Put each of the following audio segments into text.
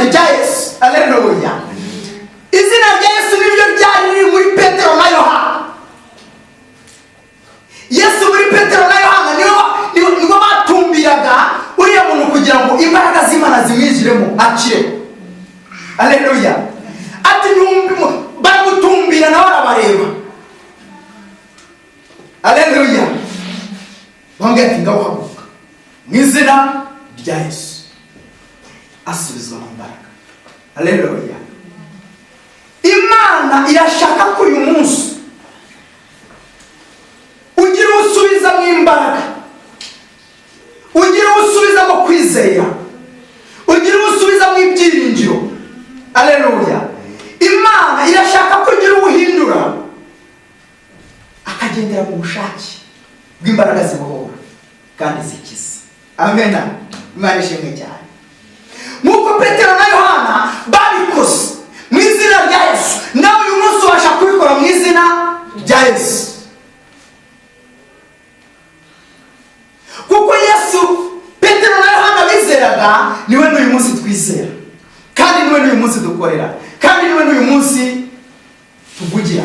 rya Yesu. Aleluya. Izina rya Yesu niryo ryari riri muri Petero na Yohana. Yesu muri Petero na Yohana niwe batumbiraga uriya muntu kugira ngo imbaraga z'Imana zimwinjiremo akire. Aleluya. Ati baramutumbira nawe arabareba. Aleluya. Bamubwira ati ngaho haguruka mu izina rya Yesu. Asubizwa mu mbaraga. Aleluya. Imana irashaka ko uyu munsi ugira usubizamo imbaraga, ugira usubizamo kwizera, ugira usubizamo ibyiringiro. Aleluya. Imana irashaka ko ugira uwuhindura akagendera mu bushake bw'imbaraga zibohora kandi zikiza. Amena. Imana ishimwe cyane. Nk'uko Petero na Yohana babikoze mu izina rya Yesu, nawe uyu munsi ubasha kubikora mu izina rya Yesu. Kuko Yesu Petero na Yohana bizeraga niwe n'uyu munsi twizera, kandi niwe n'uyu munsi dukorera, kandi niwe n'uyu munsi tuvugira.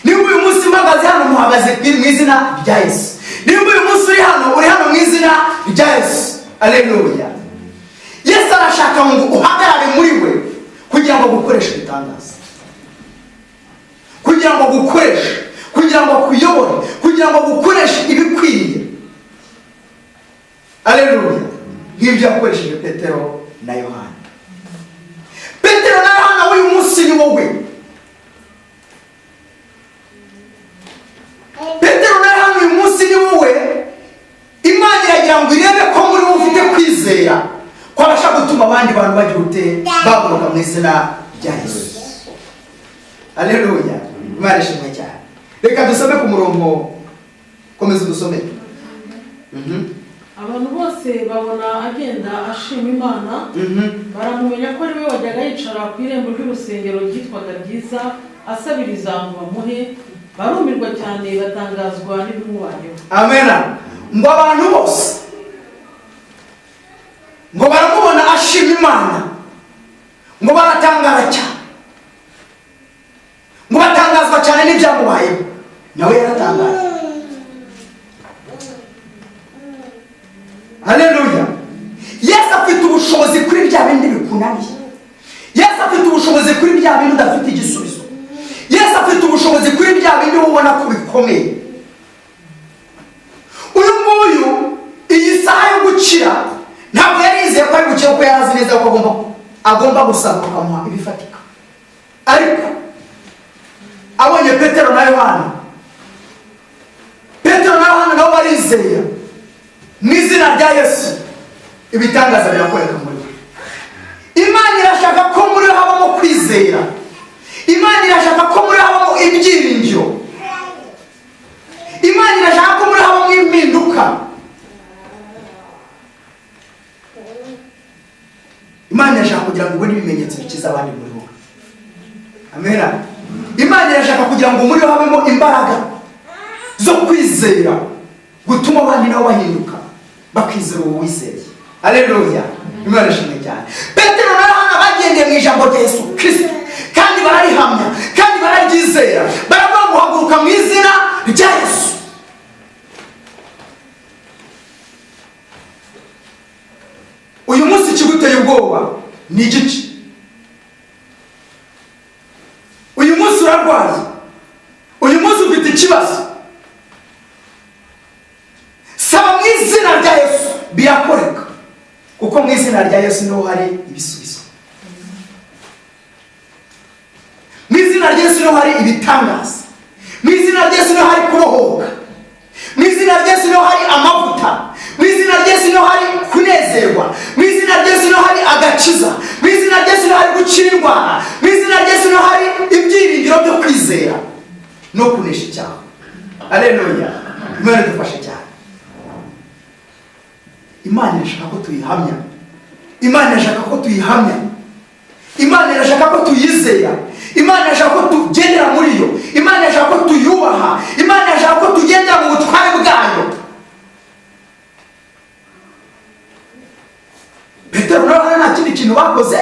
Niba uyu munsi mpagaze hano, muhagaze mu izina rya Yesu. Niba uyu munsi uri hano, uri hano mu izina rya Yesu. Aleluya. Yesu arashaka ngo uhagarare muri we kugira ngo agukoreshe ibitangaza, kugira ngo agukoreshe, kugira ngo akuyobore, kugira ngo agukoreshe ibikwiriye. Aleluya. Nk'ibyo yakoresheje Petero na Yohana. Petero na Yohana w'uyu munsi ni wowe. Petero na Yohana uyu munsi ni wowe. Imana iragira ngo irebe ko muri wowe ufite kwizera kwabasha gutuma abandi bantu bagira ute baguruka mu izina rya Yesu. Aleluya. Imana ishimwe cyane. Reka dusome ku murongo, komeza udusome. Abantu bose babona agenda ashima Imana, baramumenya ko ari we wajyaga yicara ku irembo ry'urusengero ryitwaga Ryiza asabiriza ngo bamuhe. Barumirwa cyane, batangazwa n'ibimubayeho. Amena. Ngo abantu bose ngo baramubona ashima Imana, ngo baratangara cyane, ngo batangazwa cyane n'ibyamubayeho. Nawe yaratangaye. Haleluya. Yesu afite ubushobozi kuri bya bindi bikunaniye. Yesu afite ubushobozi kuri bya bindi udafite igisubizo. Yesu afite ubushobozi kuri bya bindi ubona ko bikomeye. Uyu nguyu iyi saha yo gukira ntabwo yari yizeye ko ari gukira, kuko yari azi neza ko agomba gusaba bakamuha ibifatika. Ariko abonye Petero na Yohana, Petero na Yohana nabo barizeye mu izina rya Yesu, ibitangaza birakoreka muri we. Imana irashaka ko muri we habamo kwizera. Imana irashaka ko muri we habamo ibyiringiro. Imana irashaka ko muri we habamo impinduka. Imana irashaka kugira ngo ubone ibimenyetso bikiza abandi muri wowe. Amena. Imana irashaka kugira ngo muri we habemo imbaraga zo kwizera gutuma abandi nabo bahinduka, bakizera uwo wizeye. Haleluya. Imana ishimwe cyane. Petero na Yohana bagendeye mu ijambo rya Yesu Kristo, kandi bararihamya, kandi bararyizera. Baravuga ngo haguruka mu izina rya Yesu. Uyu munsi ikiguteye ubwoba ni igice. Uyu munsi urarwaye, uyu munsi ufite ikibazo, saba mu izina rya Yesu birakoreka, kuko mu izina rya Yesu niho hari ibisubizo. Mu izina rya Yesu niho hari ibitangaza. Mu izina rya Yesu niho hari kubohoka. Mu izina rya Yesu niho hari amavuta. Mu izina rya Yesu niho hari kunezerwa. Mu izina rya Yesu niho hari agakiza. Mu izina rya Yesu niho hari gukira indwara. Mu izina rya Yesu niho hari ibyiringiro byo kwizera no kunesha icyaha. Haleluya. Imana idufashe cyane. Imana irashaka ko tuyihamya. Imana irashaka ko tuyihamya. Imana irashaka ko tuyizera. Imana irashaka ko tugendera muri yo. Imana irashaka ko tuyubaha. Imana irashaka ko tugendera mu butware bwayo. Petero na Yohana nta kindi kintu bakoze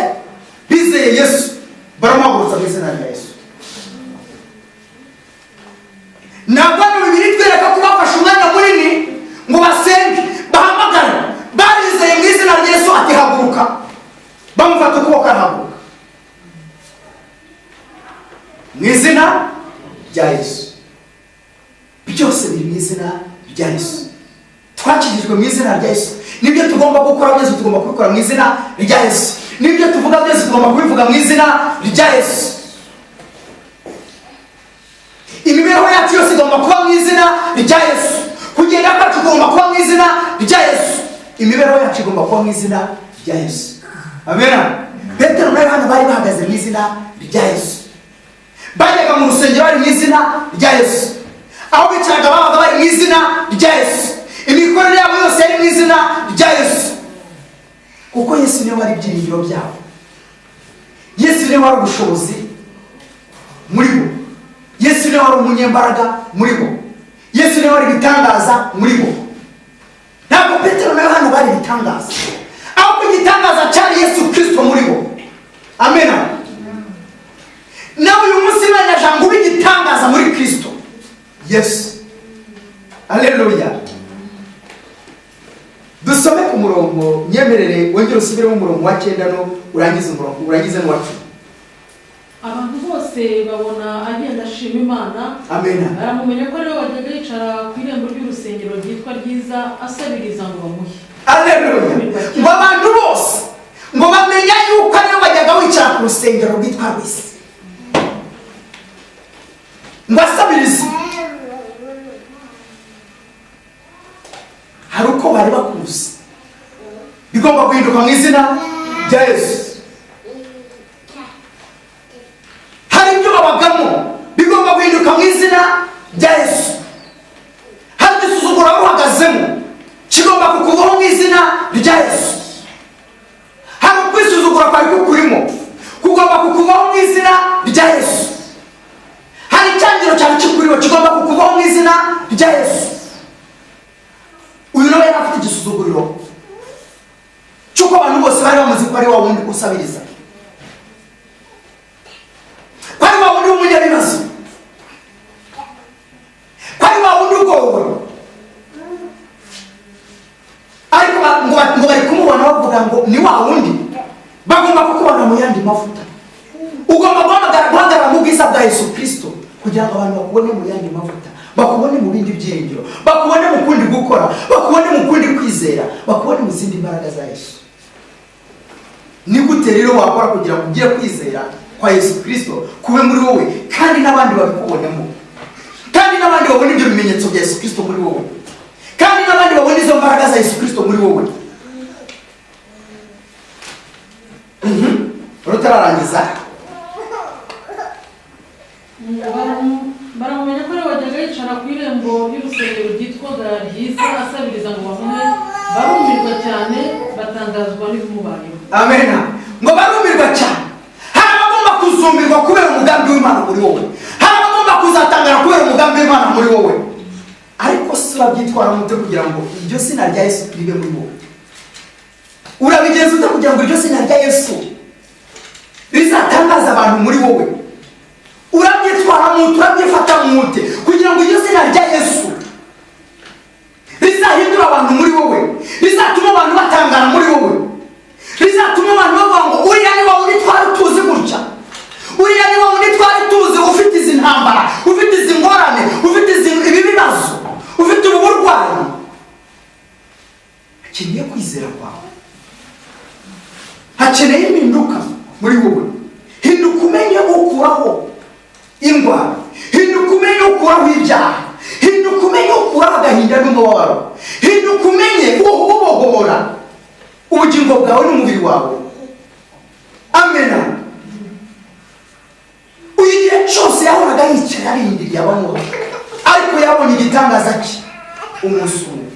Byose biri mu izina rya Yesu. Twakijijwe mu izina rya Yesu. Nibyo tugomba gukora byose tugomba kubikora mu izina rya Yesu. Nibyo tuvuga byose tugomba kubivuga mu izina rya Yesu. Imibereho yacu yose igomba kuba mu izina rya Yesu. Kugenda kwacu kugomba kuba mu izina rya Yesu. Imibereho yacu igomba kuba mu izina rya Yesu. Amen. Petero na Yohana bari bahagaze mu izina rya Yesu. Bajyaga mu rusengero bari mu izina rya Yesu. Aho bicaraga babaga bari mu izina rya Yesu. Imikorere yabo yose yari mu izina rya Yesu. Kuko Yesu niwe wari ibyiringiro byabo. Yesu niwe wari ubushobozi muri bo. Yesu niwe wari umunyembaraga muri bo. Yesu niwe wari ibitangaza muri bo. Ntabwo Petero na Yohana bari ibitangaza, ahubwo igitangaza cyari Yesu Kristo muri bo. Amen. Nawe uyu munsi Imana ijambo ube igitangaza muri Kristo Yesu. Haleluya. Dusome ku murongo, nyemerere wongere usubiremo umurongo wa 9 no urangize umurongo, urangize n'uwa 10. Abantu bose babona agenda ashima Imana. Amen. Baramumenya ko ariwe wajyaga yicara ku irembo ry'urusengero ryitwa Ryiza asabiriza ngo bamuhe. Haleluya. Ngo abantu bose ngo bamenya yuko ariwe wajyaga wicara ku rusengero rwitwa Rwiza ngo asabirize. Hari uko bari bakuzi. Bigomba guhinduka mu izina rya Yesu. Hari ibyo babagamo bigomba guhinduka mu izina rya Yesu. Hari igisuzuguro ruhagazemo kigomba kukuvaho mu izina rya Yesu. Hari ukwisuzugura kwari kukurimo kugomba kukuvaho mu izina rya Yesu. Hari icyangiro cyari kikurimo kigomba kukuvaho mu izina rya Yesu. Uyu nawe yari afite igisuzuguriro cy'uko abantu bose bari bamuzi ko ari wa wundi usabiriza, ko ari wa wundi w'umunyabibazo, ko ari wa wundi ugowe. Ariko ngo bari kumubona bavuga ngo ni wa wundi. Bagomba kukubona mu yandi mavuta. Ugomba guhagarara mu bwiza bwa Yesu Kristo kugira ngo abantu bakubone mu yandi mavuta, bakubone mu bindi byiringiro, bakubone mu kundi gukora, bakubone mu kundi kwizera, bakubone mu zindi mbaraga za Yesu. Ni gute rero wakora kugira ngo ugire kwizera kwa Yesu Kristo kube muri wowe kandi n'abandi babikubonemo, kandi n'abandi babone ibyo bimenyetso bya Yesu Kristo muri wowe, kandi n'abandi babone izo mbaraga za Yesu Kristo muri wowe? Rutararangiza. Baramumenya ko ariwe wajyaga yicara ku irembo ry'urusengero ryitwaga Ryiza asabiriza ngo bamuhe. Barumirwa cyane batangazwa n'ibimubayeho. Amen. Ngo barumirwa cyane. Hari abagomba kuzumirwa kubera umugambi w'Imana muri wowe. Hari abagomba kuzatangara kubera umugambi w'Imana muri wowe. Ariko si urabyitwara mute kugira ngo iryo zina rya Yesu ribe muri wowe? Urabigenza ute kugira ngo iryo zina rya Yesu rizatangaza abantu muri wowe? Urabyitwara mute, urabyifata mute kugira ngo iryo zina rya Yesu rizahindura abantu muri wowe, rizatuma abantu batangara muri wowe, rizatuma abantu bavuga ngo uriya ni wa wundi twari tuzi gutya, uriya ni wa wundi twari tuzi ufite izi ntambara, ufite izi ngorane, ufite ibi bibazo, ufite ubu burwayi. Hakeneye kwizera kwawe, hakeneye impinduka muri wowe. Hinduka umenye ukuraho indwara, hinduka umenye ukuraho ibyaha, hinduka umenye ukuraho agahinda n'umubabaro, hinduka umenye ubohora ubugingo bwawe n'umubiri wawe. Amen. Uyu gihe cyose yahoraga yicaye arindiriye abamuha, ariko yabonye igitangaza cye umunsi umwe.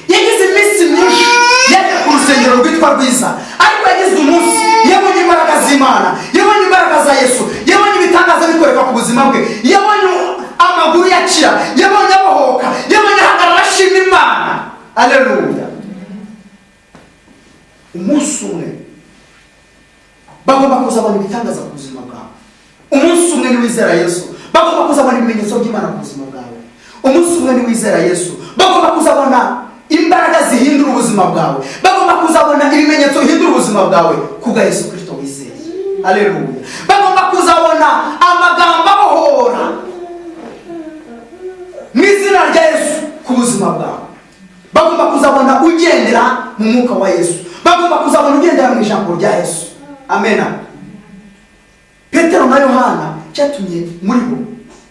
Yagize iminsi myinshi yajya ku rusengero rwitwa Rwiza, ariko yagize umunsi yabonye imbaraga z'Imana, yabonye imbaraga za Yesu, yabonye ibitangaza bikoreka ku buzima bwe, yabonye amaguru yakira, yabonye abohoka, yabonye ahagarara ashima Imana. Haleluya. Umunsi umwe bagomba kuzabona ibitangaza ku buzima bwawe. Umunsi umwe niwizera Yesu bagomba kuzabona ibimenyetso by'Imana ku buzima bwawe. Umunsi umwe niwizera Yesu bagomba kuzabona imbaraga zihindura ubuzima bwawe, bagomba kuzabona ibimenyetso bihindura ubuzima bwawe kubwa Yesu Kristo wizeye. Haleluya. Bagomba kuzabona amagambo abohora mu ku buzima bwawe. Bagomba kuzabona ugendera mu mwuka wa Yesu, bagomba kuzabona ugendera mu ijambo rya Yesu. Amena. Petero na Yohana cyatumye muri bo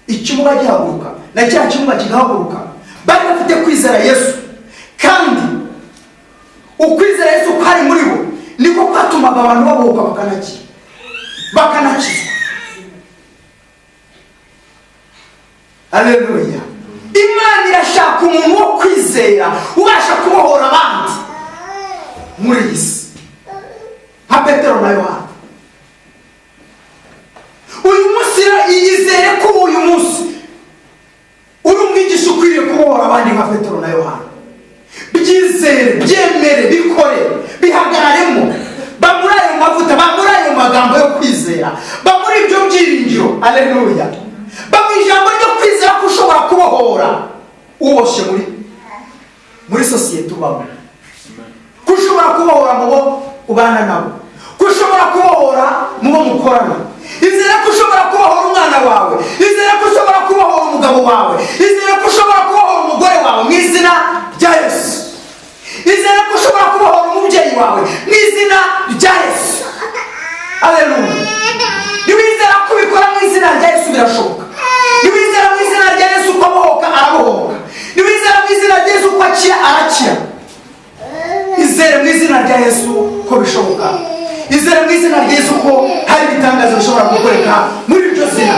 ikimuga gihaguruka na cya kimuga kigahaguruka, bari bafite kwizera Yesu, kandi ukwizera Yesu kwari muri bo niko kwatumaga abantu babohoka bakanakira, bakanakizwa. Haleluya. Imana irashaka umuntu wo kwizera ubasha kubohora abandi muri iyi si nka Petero na Yohana. Uyu munsi yizere ko uyu munsi uri umwigisha ukwiriye kubohora abandi nka Petero na Yohana. Byizere, byemere, bikore, bihagararemo. Bamuri ayo mavuta, bamuri ayo magambo yo kwizera, bamuri ibyo byiringiro. Haleluya. Bamuri ijambo ryo kwizera ko ushobora kubohora uboshye muri sosiyete ubamo, ko ushobora kubohora mu bo ubana nabo, ko ushobora kubohora mu bo mukorana. Izere ko ushobora kubohora umwana wawe, izere ko ushobora kubohora umugabo wawe, izere ko ushobora kubohora umugore wawe mu izina rya Yesu. Izere ko ushobora kubohora umubyeyi wawe mu izina rya Yesu. Haleluya. Niwizera ko ubikora mu izina rya Yesu birashoboka. Niwizera mu izina rya Yesu ko abohoka arabohoka. Niwizera mu izina rya Yesu ko akira arakira. Izere mu izina rya Yesu ko bishoboka. Izere mu izina rya Yesu ko hari ibitangaza bishobora gukoreka muri iryo zina.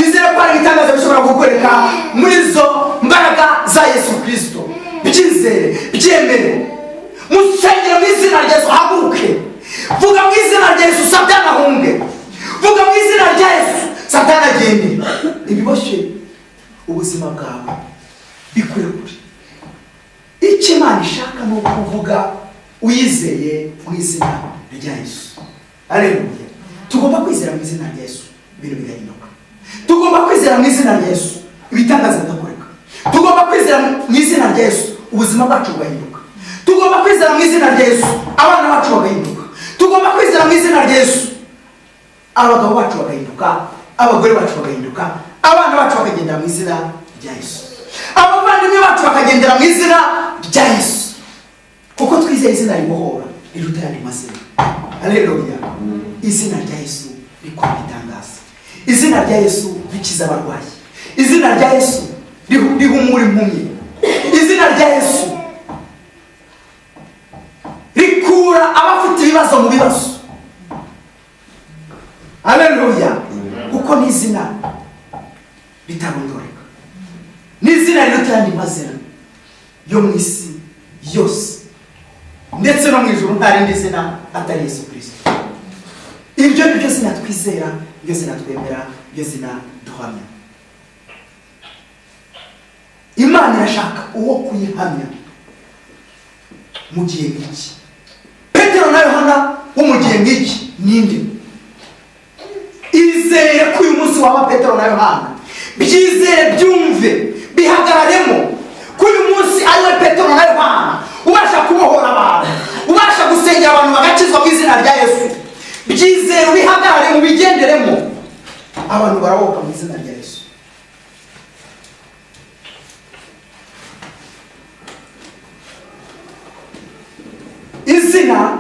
Izere ko hari ibitangaza bishobora gukoreka muri izo mbaraga za Yesu Kristo. Byizere, byemere. Musengere mu izina rya Yesu, haguruke. Vuga mu izina rya Yesu, Satani ahunge. Vuga mu izina rya Yesu, Satani agende. Ibiboshye ubuzima bwawe bikurekure. Icyo Imana ishaka ni ukuvuga uyizeye mu izina rya Yesu. Haleluya. Tugomba kwizera mu izina rya Yesu, ibintu bigahinduka. Tugomba kwizera mu izina rya Yesu, ibitangaza bigakoreka. Tugomba kwizera mu izina rya Yesu, ubuzima bwacu bugahinduka. Tugomba kwizera mu izina rya Yesu, abana bacu bagahinduka. Tugomba kwizera mu izina rya Yesu, abagabo bacu bagahinduka, abagore bacu bagahinduka, abana bacu bakagendera mu izina rya Yesu, abavandimwe bacu bakagendera mu izina rya Yesu, kuko twizeye izina ribohora riruta ayandi mazina. Haleluya. Izina rya Yesu rikora ibitangaza. Izina rya Yesu rikiza abarwayi. Izina rya Yesu rihumura impumyi. Izina rya Yesu rikura abafite ibibazo mu bibazo. Haleluya. Kuko ni izina ritarondoreka, ni izina riruta ayandi mazina yo mu isi yose ndetse no mu ijuru. Nta rindi zina atari Yesu Kristo. Iryo ni ryo zina twizera, iryo zina twemera, iryo zina duhamya. Imana irashaka uwo kuyihamya mu gihe nk'iki. Petero na Yohana wo mu gihe nk'iki ninde? Izere ko uyu munsi waba Petero na Yohana. Byizere, byumve, bihagararemo ko uyu munsi ari we Petero na Yohana ubasha kubohora abantu, ubasha gusengera abantu bagakizwa mu izina rya Yesu. Byizere, ubihagarare, mu bigenderemo. Abantu barabohoka mu izina rya Yesu. Izina